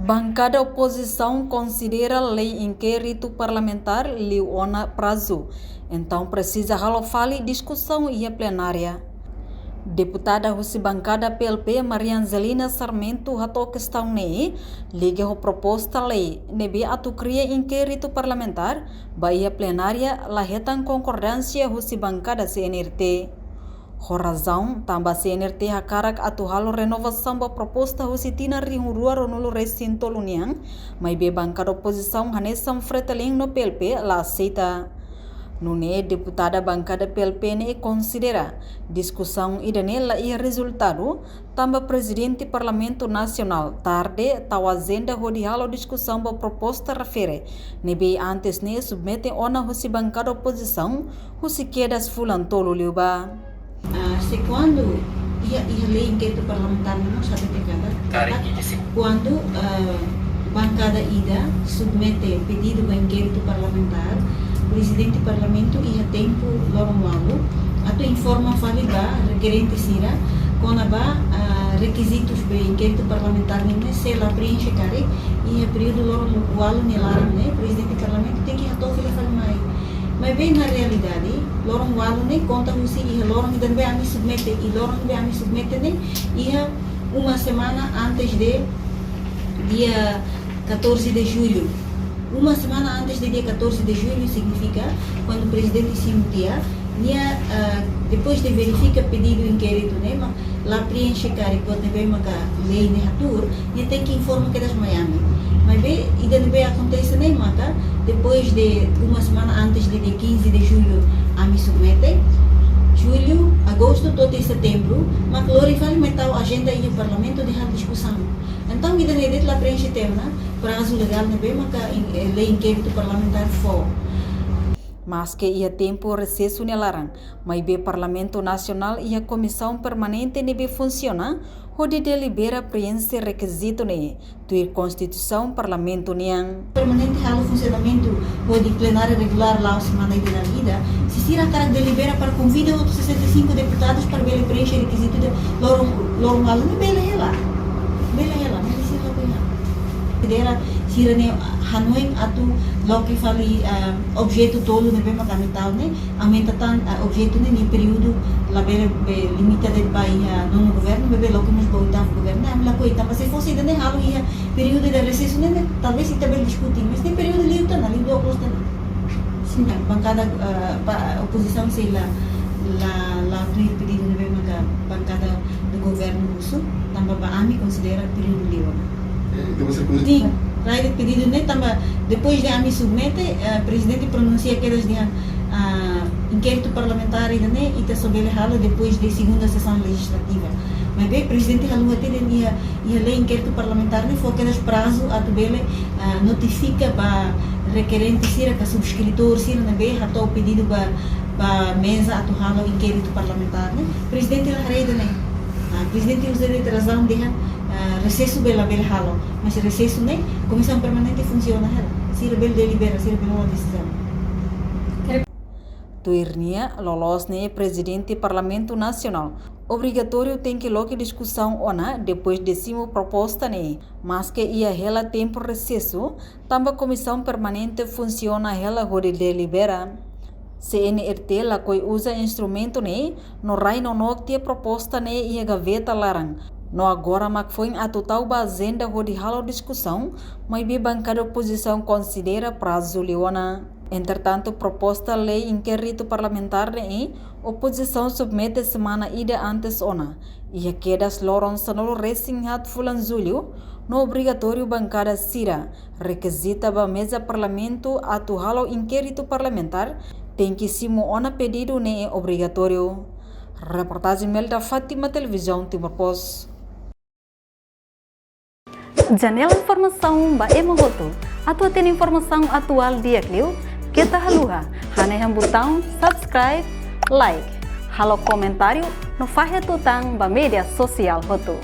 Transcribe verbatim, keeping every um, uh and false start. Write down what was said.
Bankada opozisaun konsidera lei inkéritu parlamentár liu ona prazu, entaun presiza halo fali diskusaun iha plenária. Deputada husi bankada P L P, Maria Angelina Sarmento, hato'o kestaun ne'e liga ho proposta lei ne'ebé atu kria inkéritu parlamentár ba iha plenária la hetan konkordánsia husi bankada C N R T. Ho razaun tanba C N R T hakarak atu halo renovasaun ba proposta husi tinan rihun rua ruanulu resin tolu nian, maibé bankada opozisaun hanesan Fretilin no P L P la aseita. Nune'e deputada bankada P L P ne'e konsidera diskusaun ida-ne'e la iha rezultadu, tanba Prezidente Parlamentu Nasionál tarde tau ajenda hodi halo diskusaun ba proposta refere ne'ebé antes ne'e submete ona husi bankada opozisaun husi kedas fulan tolu liubá. Ah, se kuandu iha, iha lei inkéritu parlamentár ne'e mós hatete katak, karik, kuandu, ah, bankada ida submete pedidu ba inkéritu parlamentár, Prezidente Parlamentu iha tempu loron ualu atu informa fali ba rekerente sira kona-ba, ah, rekizitus ba inkéritu parlamentár ne'e, se la preenxe karik, iha períodu loron ualu nia laran ne'e, Prezidente Parlamentu tenke hato'o fila fali mai. Maibé na realidade, loron ualu ne'e konta husi iha loron ida ne'ebé ami submete, i loron ne'ebé ami submete ne'e iha uma semana antes de dia catorze de julho. Uma semana antes de dia catorze de julho signifika kuandu Prezidente simu tiha, nia, ah, depois de verifika pedidu inkéritu ne'e, ma la preenxe karik buat ne'ebé maka lei ne'e hatuur, nia tenke informa kedas mai ami. Maibé ida ne'ebé akontese ne'e maka, depois de uma semana antes de dia quinze de julho, ami submete. Julho, agosto, to'o setembru, mak lori fali mai tau ajenda iha Parlamentu hodi halo diskusaun. Entaun ida ne'e de'it la preenxe tiha ona prazu legál ne'ebé maka in-, eh, lei inkéritu parlamentár fó. Maske iha tempu resesu nia laran, maibé Parlamentu Nasionál iha komisaun permanente ne'ebé funsiona hodi delibera preenxe rekizitu ne'e, tuir Konstituisaun Parlamentu nian. Permanente halo funsionamentu hodi plenária regulár la'o semana ida dala ida, se sira hakarak delibera para konvida outros sessenta e cinco deputados para bele preenxe rekizitu ida loron, loron ualu ne'e bele hela. Bele hela, maibé sira la bele. Konsidera sira-nia hanoin atu loke fali, ah, objetu tolu ne'ebé maka ami tau ne'e, aumenta tan, ah, objetu ne'e nia períodu labele, be, limita de'it ba iha nonu governu, maibé loke mós ba oitavu governu. Ne'e ami lakohi, tanba se fosse ida-ne'e halo iha períodu de resesu ne'e, ne'e talvés ita bele diskute, mas ne'e períodu liu tan, liu dua plus tan. Sin, bankada, ah, ba opozisaun sei la, la, la tuir pedidu ne'ebé maka bankada do governu husu, tanba ba ami konsidera períodu liu ona. Eh, entaun você pode... Sin, rai de'it pedidu ne'e tanba depois de ami submete, eh, Prezidente pronunsia kedas dehan, ah, inkéritu parlamentár ida-ne'e ita só bele halo depois de segunda sesaun lejizlativa. Maibé Prezidente haluha tiha dehan iha, iha lei inkéritu parlamentár ne'e fó kedas prazu atu bele, ah, notifika ba rekerente sira ka subskritór sira ne'ebé hato'o pedidu ba, ba meza atu halo inkéritu parlamentár ne'e. Prezidente la haree ida-ne'e. Ah, Prezidente uza de'it razaun dehan, ah, resesu bele, bele halo. Mas resesu ne'e, komisaun permanente funsiona hela. Sira bele delibera, sira bele halo desizaun. Tuir nia, loloos ne'e Prezidente Parlamentu Nasionál obrigatóriu tenke loke diskusaun ona depois de simu proposta ne'e, maske iha hela tempu resesu, tanba komisaun permanente funsiona hela hodi delibera. C N R T lakohi uza instrumentu ne'e, no rai nonook tiha proposta ne'e iha gaveta laran. No agora mak foin atu tau ba ajenda hodi halo diskusaun, maibé bankada opozisaun konsidera prazu liu ona. Entretantu, proposta lei inkéritu parlamentár ne'e, opozisaun submete semana ida antes ona, iha kedas loron sanulu resin haat fulan Jullu, no obrigatóriu bankada sira rekizita ba meza Parlamentu atu halo inkéritu parlamentár, tenke simu ona pedidu ne'e obrigatóriu. Reportajen Melda Fátima, Televizaun Timor Post. Janela informasaun ba ema hotu. Atu hatene informasaun atuál di'ak liu, keta haluha hanehan butaun subscribe, like, halo komentáriu, no fahe tutan ba média sosiál hotu.